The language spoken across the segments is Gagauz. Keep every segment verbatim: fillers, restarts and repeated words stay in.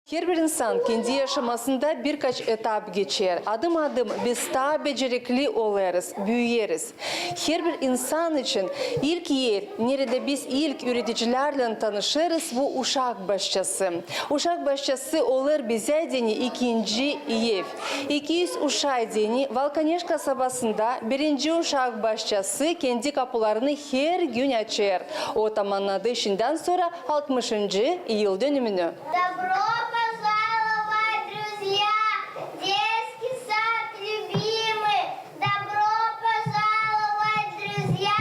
Herbir insan kendi yaşamasında birkaç etap geçer. Adım-adım biz taa becerikli olêrız, büüyeriz. Herbir insan için ilk er, neredä biz ilk üüredicilärlän tanışêrız, bu uşak başçası. Uşak başçası olêr bizä deyni ikinci ev. İki üz uşaa deyni Valkaneş kasabasında birinci uşak başçası kendi kapularını her gün açêr. O tamannaydı şindän sora altmışıncı yıldönümünü. Добро пожаловать, друзья, в детский сад любимый. Добро пожаловать, друзья,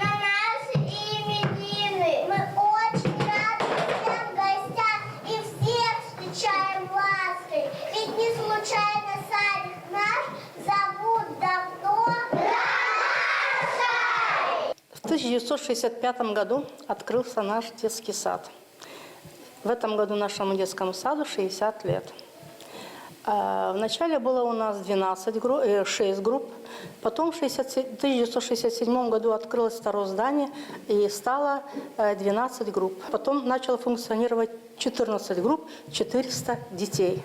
на наши именины. Мы очень рады всем гостям и всех встречаем лаской. Ведь не случайно садик наш зовут давно Ромашкой. В тысяча девятьсот шестьдесят пятом году открылся наш детский сад. В этом году нашему детскому саду шестьдесят лет. А, вначале было у нас двенадцать гру-, э, шесть групп, потом в шестьдесят се-, тысяча девятьсот шестьдесят седьмом году открылось второе здание и стало, э, двенадцать групп. Потом начало функционировать четырнадцать групп, четыреста детей.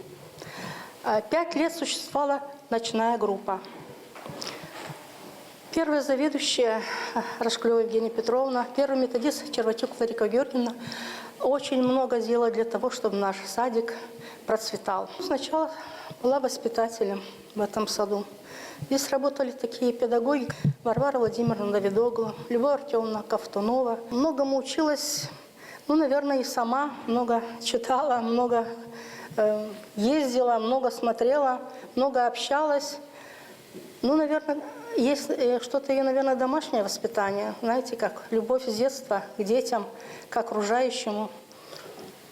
А, пять лет существовала ночная группа. Первая заведующая, э, Рожкулёва Евгения Петровна, первый методист Черватюк Флорика Георгиевна очень много сделала для того, чтобы наш садик процветал. Сначала была воспитателем в этом саду. Здесь работали такие педагоги: Варвара Владимировна Давидоглу, Любовь Артёмовна Ковтунова. Многому училась. Ну, наверное, и сама много читала, много, э, ездила, много смотрела, много общалась. Ну, наверное, есть, э, что-то её, наверное, домашнее воспитание, знаете, как любовь с детства к детям, к окружающему.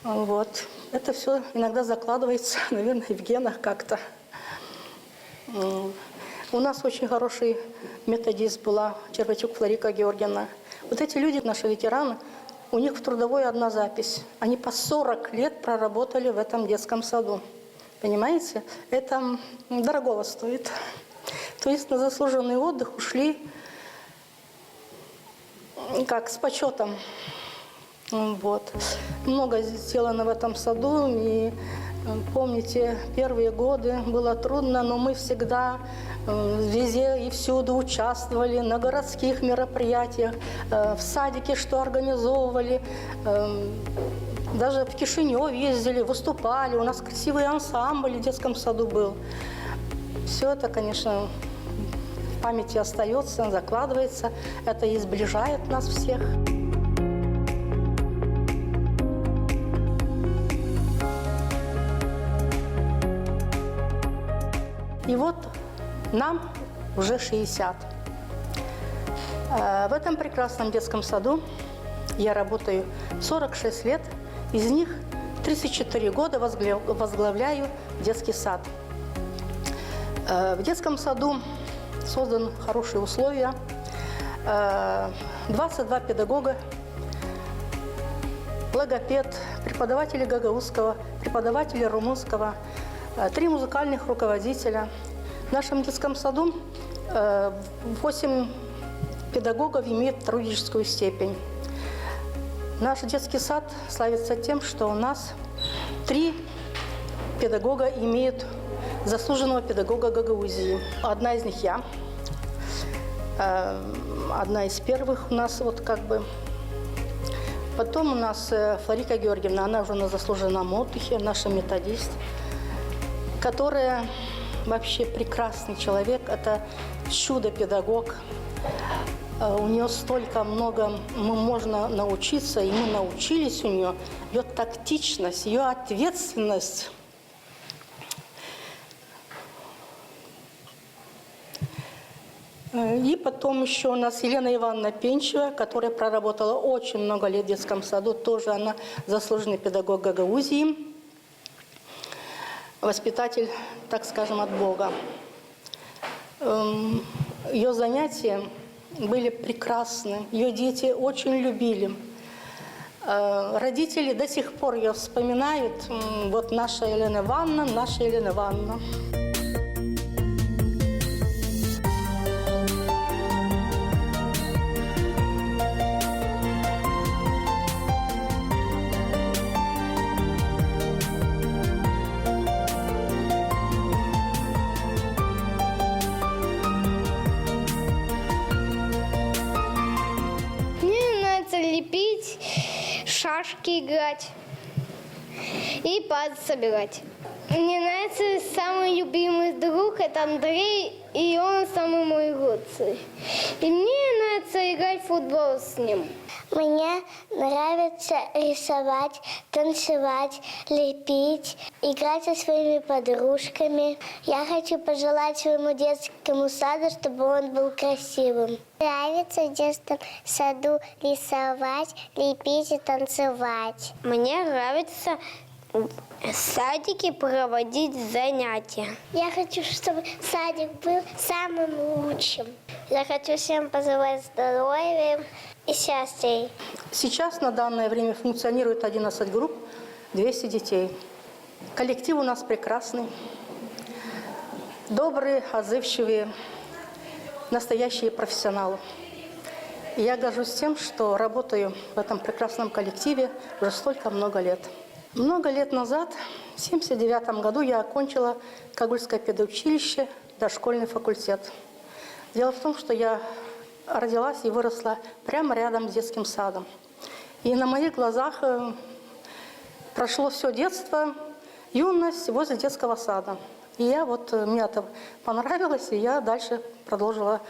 Вот. Это всё иногда закладывается, наверное, и в генах как-то. М, у нас очень хороший методист была Черватюк Флорика Георгиевна. Вот эти люди, наши ветераны, у них в трудовой одна запись. Они по сорок лет проработали в этом детском саду. Понимаете? Это, м, дорогого стоит. То есть на заслуженный отдых ушли как с почётом. М, вот. Много сделано в этом саду, и, э, помните, первые годы было трудно, но мы всегда, э, везде и всюду участвовали, на городских мероприятиях, э, в садике что организовывали, э, даже в Кишинёв ездили, выступали, у нас красивый ансамбль в детском саду был. Всё это, конечно, в памяти остаётся, закладывается. Это и сближает нас всех. И вот нам уже шестьдесят. Э, в этом прекрасном детском саду я работаю сорок шесть лет, из них тридцать четыре года возглав-, возглавляю детский сад. Э, в детском саду созданы хорошие условия. Э, двадцать два педагога, логопед, преподаватели гагаузского, преподаватели румынского, э, три музыкальных руководителя. В нашем детском саду, э, восемь педагогов имеют вторую юридическую степень. Наш детский сад славится тем, что у нас три педагога имеют заслуженного педагога Гагаузии. Одна из них я. Э, одна из первых у нас, вот как бы. Потом у нас, э, Флорика Георгиевна, она уже на заслуженном отдыхе, наша методист, которая вообще прекрасный человек, это чудо-педагог. Э, у неё столько много м-, можно научиться, и мы научились у неё. Её тактичность, её ответственность. Э, и потом ещё у нас Елена Ивановна Пенчева, которая проработала очень много лет в детском саду, тоже она заслуженный педагог Гагаузии, воспитатель, так скажем, от Бога. Эм, её занятия были прекрасны, её дети очень любили. Э, родители до сих пор её вспоминают. М, вот наша Елена Ивановна, наша Елена Ивановна. играть и пазл собирать. Мне нравится, самый любимый друг — это Андрей, и он самый мой лучший. И мне нравится играть в футбол с ним. Мне нравится рисовать, танцевать, лепить, играть со своими подружками. Я хочу пожелать своему детскому саду, чтобы он был красивым. Нравится в детском саду рисовать, лепить и танцевать. Мне нравится в садике проводить занятия. Я хочу, чтобы садик был самым лучшим. Я хочу всем пожелать здоровья и счастья. Сейчас на данное время функционирует одиннадцать групп, двести детей. Коллектив у нас прекрасный. Добрые, отзывчивые, настоящие профессионалы. Я горжусь тем, что работаю в этом прекрасном коллективе уже столько много лет. Много лет назад, в семьдесят девятом году, я окончила Кагульское педучилище, дошкольный факультет. Дело в том, что я родилась и выросла прямо рядом с детским садом. И на моих глазах, э, прошло всё детство, юность возле детского сада. И я вот, э, мне это понравилось, и я дальше продолжила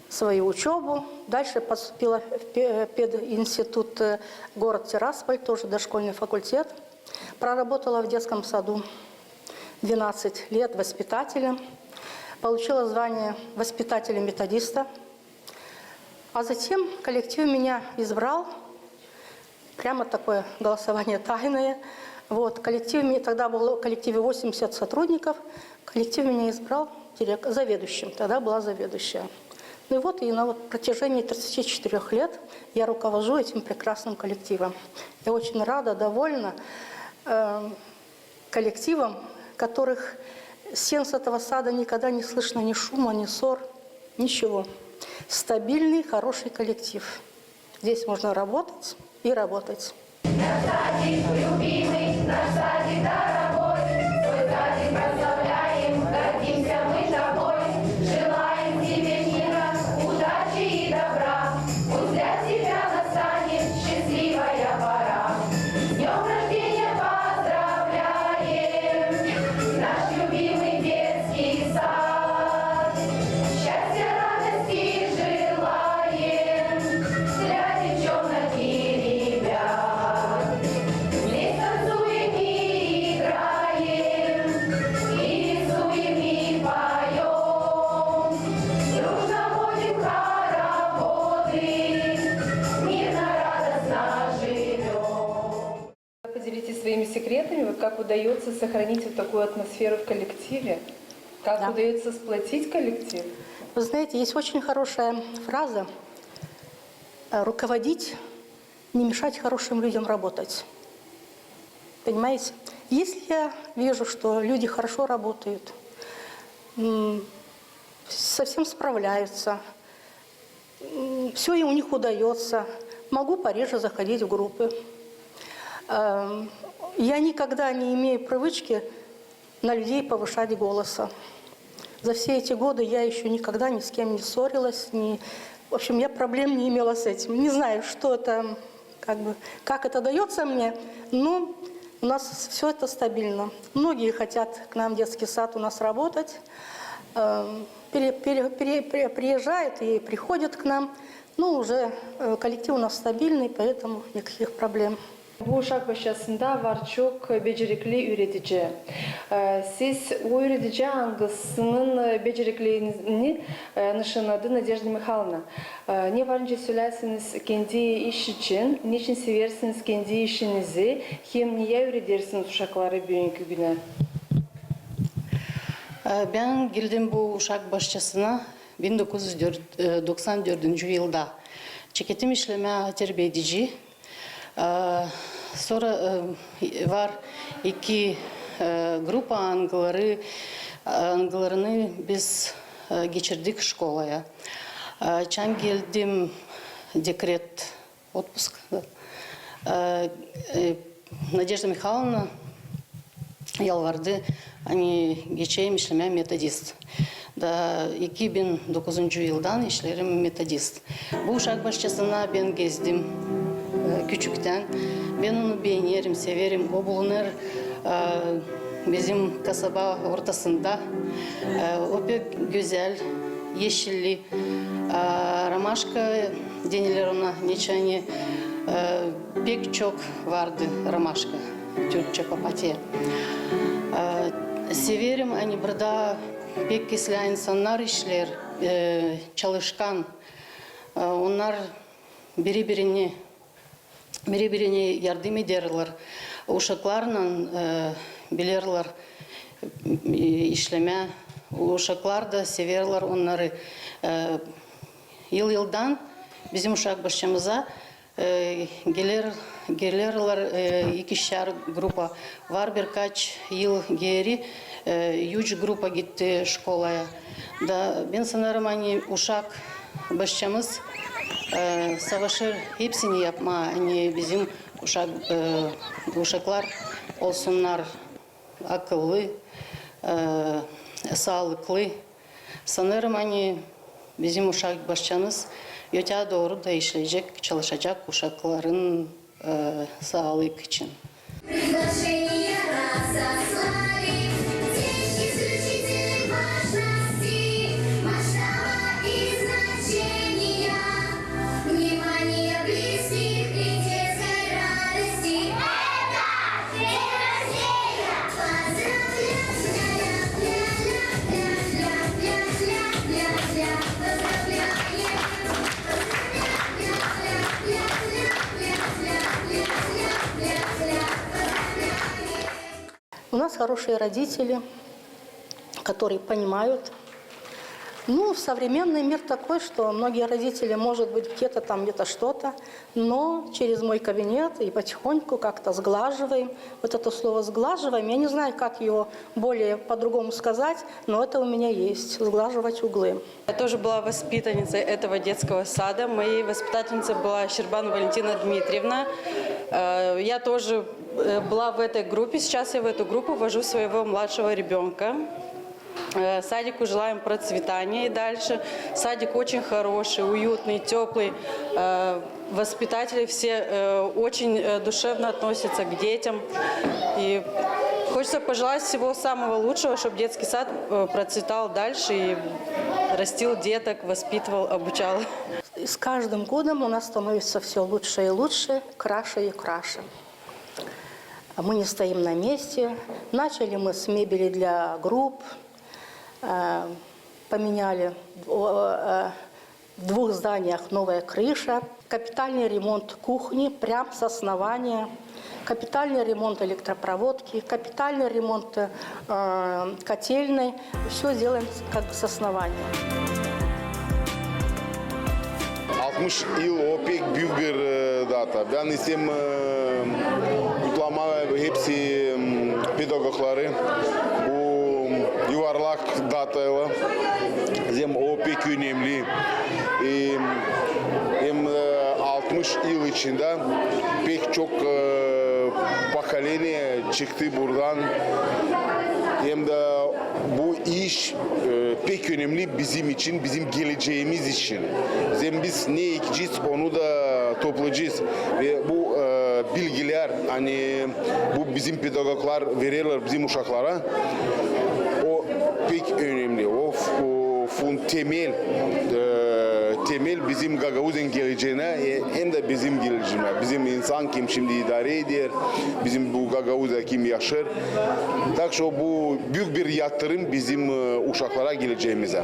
свою учёбу. Дальше поступила в пе-, пединститут, э, город Тирасполь, тоже дошкольный факультет. Проработала в детском саду двенадцать лет воспитателем. Получила звание воспитателя-методиста. А затем коллектив меня избрал. Прямо такое голосование тайное. Вот, коллектив, мне тогда было в коллективе восемьдесят сотрудников. Коллектив меня избрал дирек-, заведующим. Тогда была заведующая. Ну и вот, и на вот протяжении тридцати четырёх лет я руковожу этим прекрасным коллективом. Я очень рада, довольна, э, коллективом, которых стен с этого сада никогда не слышно ни шума, ни ссор, ничего. Стабильный, хороший коллектив. Здесь можно работать и работать. Наш садик любимый, наш садик дорогой, свой садик прославляем, гордимся мы тобой. Желаем тебе мира, удачи и добра, пусть для тебя настанет счастливая пора. С днём рождения поздравляем, наш любимый детский сад. Счастья, радости желаем для девчонок и ребят. Здесь танцуем и играем, и рисуем, и поём. Дружно водим хороводы, мирно, радостно живём. Поделитесь своими секретами, вот как удаётся сохранить вот такую атмосферу в коллективе? Как Да. удаётся сплотить коллектив? Вы знаете, есть очень хорошая фраза, э, «Руководить, не мешать хорошим людям работать». Понимаете? Если я вижу, что люди хорошо работают, м, со всем справляются, все и у них удаётся, могу пореже заходить в группы. Эм, я никогда не имею привычки на людей повышать голоса. За все эти годы я ещё никогда ни с кем не ссорилась, ни, в общем, я проблем не имела с этим. Не знаю, что это, как бы, как это даётся мне, но у нас всё это стабильно. Многие хотят к нам в детский сад у нас работать, э, пере-, пере-, пере-, пере-, приезжают и приходят к нам. Ну, уже, э, коллектив у нас стабильный, поэтому никаких проблем. Bu uşak başçasında var çok becerikli üüredici. E, siz o üüredici, angısının beceriklerini, e, nışannadı Nadejda Mihalovna. E, ne var nicä sölärsiniz kendi iş için, neçin seversiniz kendi işinizi, hem neyä üüredersiniz uşakları büünkü günä? E, bän geldim bu uşak başçasına bin dokuz üz doksan dördüncü yılda. Çeketim işlemää terbiedici. E, sora, e, var iki, e, grupa, angıları, angılarını biz, e, geçirdik şkolaya. E, çan geldim dekret otpusk, e, e, Nadejda Mihalovna yalvardı, ani geçeyim işlemää metodist. Da iki bin dokuzuncu yıldan işleerim metodist. Bu uşak başçasına bän gezdim, e, küçüktän. Bän onu beenerim, severim. O bulunêr, e, bizim kasaba ortasında. E, o pek gözäl, eşilli. E, romaşka deniler ona, neçin ani, e, pek çok vardı romaşka, türkçä papatya. E, severim, ani burada pek islää insannar işleer, e, çalışkan. E, onnar biri-birini biri-birini yardım ederlär. Uşaklarlan, e, bilerlär, e, işlemää. Uşaklar da severlär onnarı. E, yıl-yıldan bizim uşak başçamıza, e, geler, gelerlär, e, ikişär grupa. Var birkaç yıl geeri, e, üç grupa gitti şkolaya. Da bän sanêrım, ani uşak başçamız, e, savaşêr hepsini yapmaa, ani bizim uşak, e, uşaklar olsunnar akıllı, e, saalıklı. Sanêrım, ani bizim uşak başçamız ötää dooru da işleyecek, çalışacak uşakların, e, saalık için. Приглашения разослали, день исключительной важности, масштаба и значения. Внимание близких и детской радости. Это день рождения! Поздравляем! Поздравляем! У нас хорошие родители, которые понимают. Ну, современный мир такой, что многие родители, может быть, где-то там, где-то что-то, но через мой кабинет и потихоньку как-то сглаживаем. Вот это слово «сглаживаем», я не знаю, как его более по-другому сказать, но это у меня есть, сглаживать углы. Я тоже была воспитанницей этого детского сада. Моей воспитательницей была Щербан Валентина Дмитриевна. Э, я тоже, э, была в этой группе. Сейчас я в эту группу вожу своего младшего ребёнка. Э, садику желаем процветания и дальше. Садик очень хороший, уютный, тёплый. Э, воспитатели все, э, очень, э, душевно относятся к детям. И хочется пожелать всего самого лучшего, чтобы детский сад, э, процветал дальше и растил деток, воспитывал, обучал. С каждым годом у нас становится всё лучше и лучше, краше и краше. Мы не стоим на месте. Начали мы с мебели для групп, э, поменяли, э, в двух зданиях новая крыша, капитальный ремонт кухни прям с основания, капитальный ремонт электропроводки, капитальный ремонт, э, котельной. Всё сделаем с-, как бы с основания. Altmış yıl, o pek büük bir, e, data. Bän isteerim, e, kutlamaa hepsi, m, pedagogları bu yuvarlak dataylan. Zerä o pek önemli. E, hem, e, altmış yıl içindä pek çok, e, pokoleniya çıktı buradan. Hem dä bu iş, e, pek önemli bizim için, bizim gelecämiz için. Zerä biz ne ekecez, onu da toplayacez. Ve bu, e, bilgilär, ani bu bizim pedagoglar vererlär bizim uşaklara, o pek önemli. O, f-, o fun-, temel, e, temel bizim Gagauziyanın geleceenä, e, hem dä bizim gelecäämizä, bizim insan, kim şindi idaarä eder, bizim bu Gagauziya, kim yaşêêr. Tak şo bu büük bir yatırım bizim, e, uşaklara, gelecäämizä.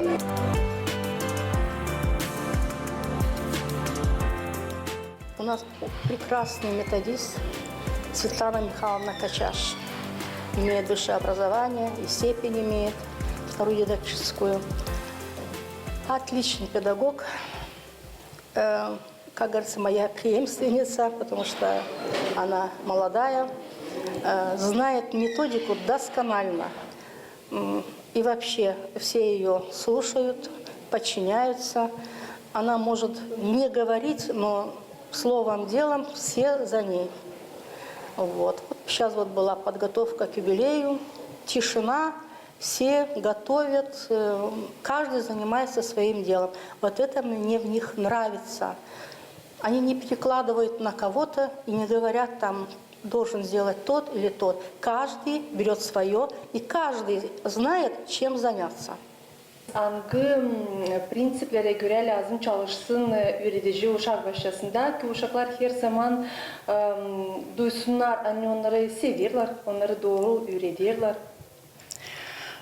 У нас прекрасный методист Светлана Михайловна Качаш. Имеет высшее образование и степень имеет, вторую дидактическую. Отличный педагог. Э, как говорится, моя преемственница, потому что она молодая, э, знает методику досконально. М, и вообще все её слушают, подчиняются. Она может не говорить, но словом, делом все за ней. Вот. Вот щас вот была подготовка к юбилею, тишина, все готовят, э, каждый занимается своим делом. Вот это мне в них нравится. Они не перекладывают на кого-то и не говорят, там, должен сделать тот или тот. Каждый берёт своё, и каждый знает, чем заняться. Angı, m, prinţiplerä görä lääzım çalışsın, e, üüredici uşak başçasında, ki uşaklar herzaman, em, duysunnar, ani onnarı severlär, onnarı dooru üürederlär?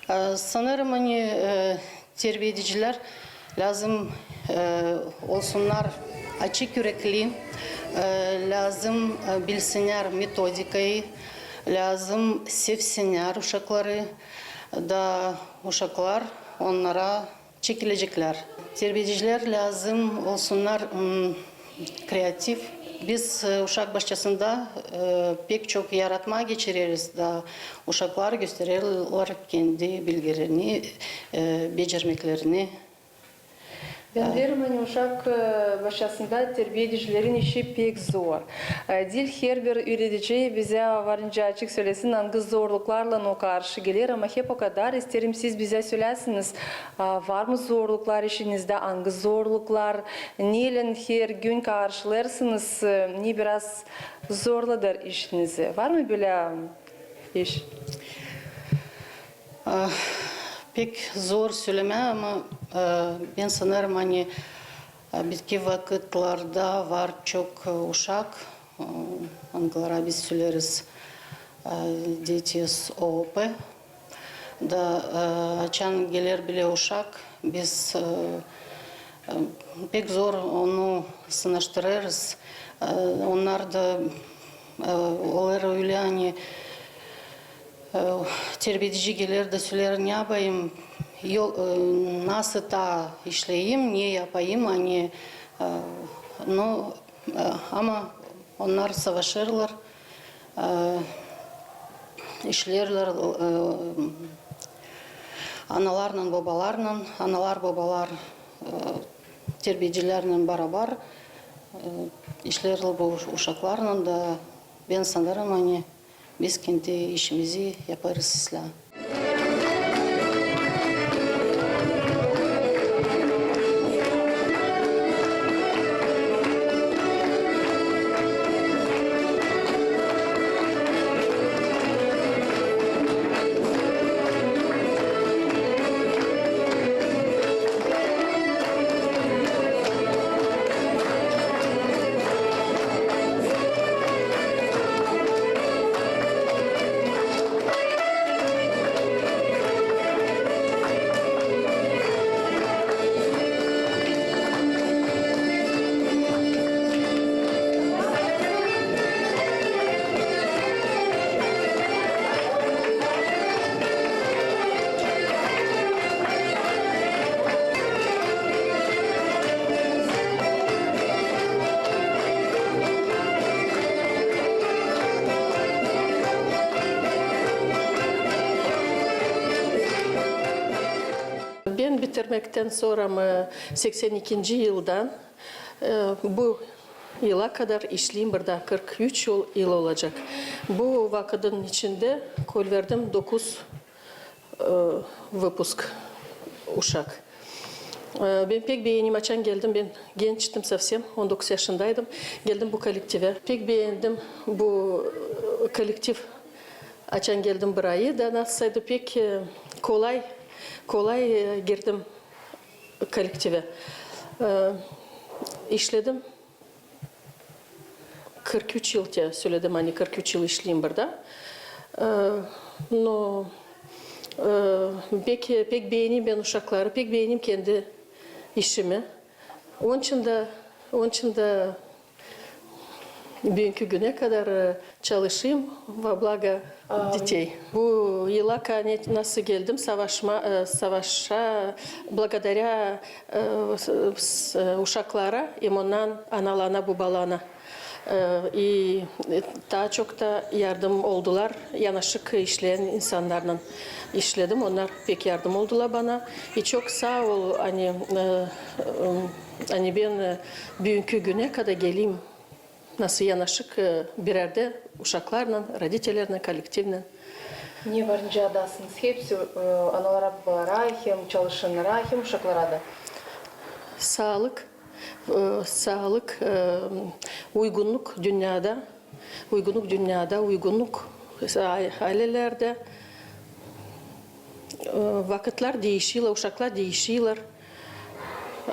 E, sanêrım, ani, e, terbiyedicilär lääzım, e, olsunnar açık ürekli, e, lääzım, e, bilsinnär metodikayı, lääzım sevsinnär uşakları, da uşaklar onnara çekileceklär. Terbiyedicilär lääzım olsunnar, m, kreativ. Biz, e, uşak başçasında, e, pek çok yaratmaa geçireriz da uşaklar göstererlär kendi bilgilerini, e, becermeklerini. Bän deerim, ani uşak, e, başçasında terbiyedicilerin işi pek zor. E, diil herbir üüredici bizä varınca açık sölesin, angı zorluklarlan o karşı geler, ama hep okadar isteerim, siz bizä söleyäsiniz, a, var mı zorluklar işinizdä, angı zorluklar, neylän hergün karşılêêrsınız, e, ne biraz zorlaêr işinizi? Var mı bölä iş? Ah, pek zor sölemää, ama, e, bän sanêrım, ani, e, bitki vakıtlarda var çok, e, uşak, e, angılara biz söleriz, e, дети с ООП. Da, e, açan geler bilä uşak, biz, e, e, pek zor onu sınaştırêrız. E, onnar da, e, olêr ölä, ani, e, terbiyedici geler da söleer, ne yapayım, yol, e, nasıl taa işleyim, ne yapayım, ani, e, no, e, ama onnar savaşêrlar, e, işleerlär, e, analarlan, bobalarlan, analar, bobalar, e, terbiyedicilärlän barabar, e, işleerlär bu uşaklarlan da, bän sanêrım, ani biz kendi işimizi yapêrız islää. Bän bitirmektän sora mı seksän ikinci yıldan, e, bu yıla kadar işleyim burada, kırk üç yıl, yıl olacek. Bu vakıdın içindä koyverdim dokuz, e, выпуск uşak. E, bän pek beendim, açan geldim, bän gençtim совсем, on dokuz yaşındaydım, geldim bu kollektivä. Pek beendim bu, e, kollektiv, açan geldim burayı, da nasılsaydı pek, e, kolay, kolay, e, girdim kollektivä. E, işledim kırk üç yıl, te söledim, ani kırk üç yıl işleyim burada. E, no, e, pek, pek beendim bän uşakları, pek beendim kendi işimi. Onuştan da, onuştan da büünkü günä kadar, e, çalışêrım во благо детей. Bu yıla kadar nasıl geldim savaşma, e, savaşa, благодаря, e, s-, s-, uşaklara hem ondan analarına, bobalarına. E, i, e, taa çok da yardım oldular, yanaşık işleyän insannarlan işledim, onnar pek yardım oldular bana. I çok saa ol, ani, e, e, ani bän, e, büünkü günä kadar geleyim nasıl yanaşık, e, bir erdä uşaklarlan, roditelärlän, kollektivnän. Ne var nicä adêêrsınız hepsi, e, analara, bobalara, hem çalışannara, hem uşaklara da? Saalık, E, saalık, e, uygunnuk dünnedä, uygunnuk dünnedä, uygunnuk a-, aylelerdä, e, vakıtlar diişiler, uşaklar diişiler,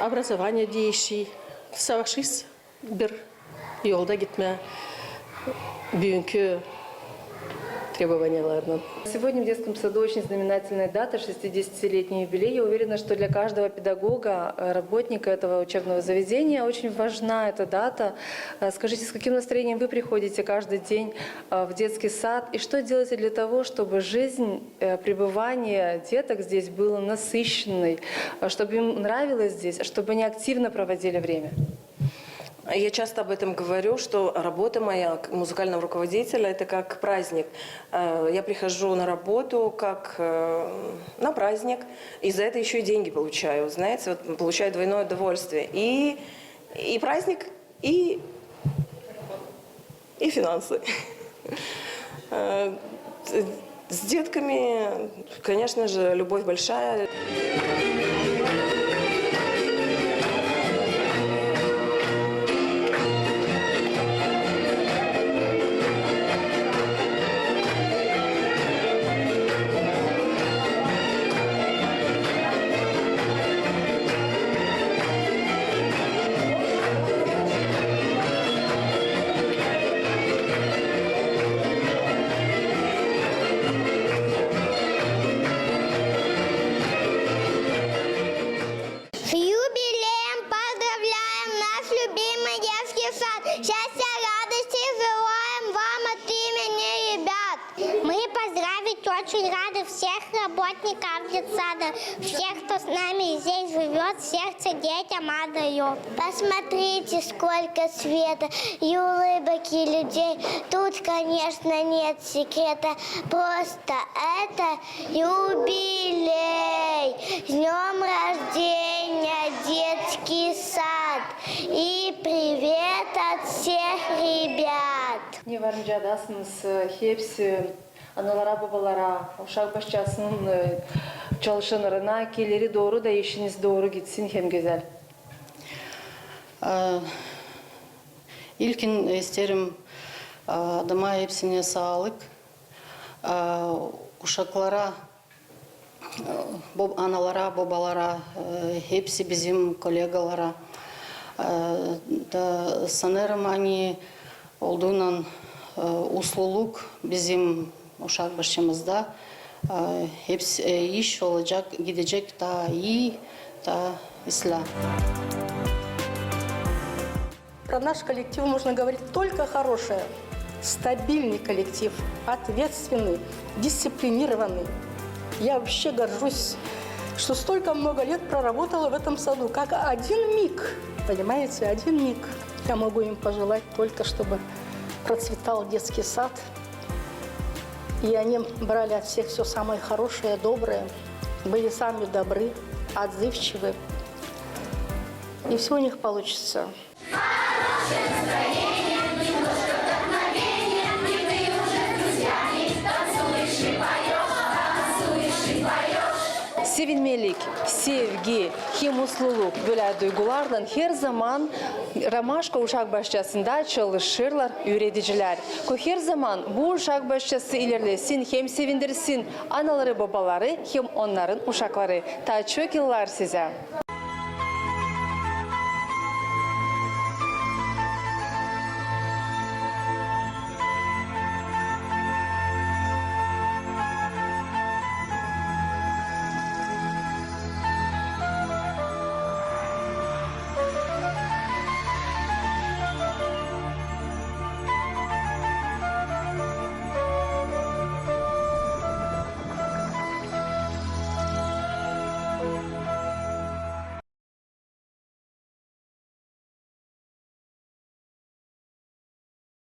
obrazovanie diişii. Savaşêrız bir yolda gitmää büünkü требованияларнан. Сегодня в детском саду очень знаменательная дата, шестидесятилетний юбилей. Я уверена, что для каждого педагога, э, работника этого учебного заведения очень важна эта дата. Э, скажите, с каким настроением вы приходите каждый день, э, в детский сад? И что делаете для того, чтобы жизнь, э, пребывание деток здесь было насыщенной, э, чтобы им нравилось здесь, чтобы они активно проводили время? Я часто об этом говорю, что работа моя как музыкального руководителя — это как праздник. Э, я прихожу на работу как, э, на праздник, и за это ещё и деньги получаю, знаете, вот получаю двойное удовольствие. И, и праздник, и, и финансы. Э, с детками, конечно же, любовь большая. С юбилеем поздравляем наш любимый детский сад. Счастья, радости желаем вам от имени ребят. Мы поздравить очень рады всех работников детсада, всех, кто с нами здесь живёт, сердце детям отдаёт. Посмотрите, сколько света и улыбок, и людей. Тут, конечно, нет секрета, просто это юбилей. С днём рождения, детский сад! И привет от всех ребят! Ne var nicä adasınız, e, hepsi analara, bobalara, uşak başçasının, e, çalışannarına, keleri dooru da işiniz dooru gitsin hem gözäl. E, ilkin isteerim, e, adama hepsinä saalık, e, uşaklara, e, bo-, analara, bobalara, e, hepsi bizim kolegalara. E, da sanêrım, ani olduunan, e, usluluk bizim uşak başçamızda, e, hepsi, e, iş olacek, gidecek taa ii, taa islää. Про наш коллектив можно говорить только хорошее. Стабильный коллектив, ответственный, дисциплинированный. Я вообще горжусь, что столько много лет проработала в этом саду. Как один миг, понимаете, один миг. Я могу им пожелать только, чтобы процветал детский сад. И они брали от всех всё самое хорошее, доброе, были сами добры, отзывчивы. И всё у них получится. Sevinmelik, sevgi hem usluluk, bölä duygularlan herzaman Romaşka uşak başçasında çalışêrlar üüredicilär. Ko herzaman bu uşak başçası ilerlesin hem sevindirsin anaları, bobaları hem onnarın uşakları. Taa çok yıllar sizä!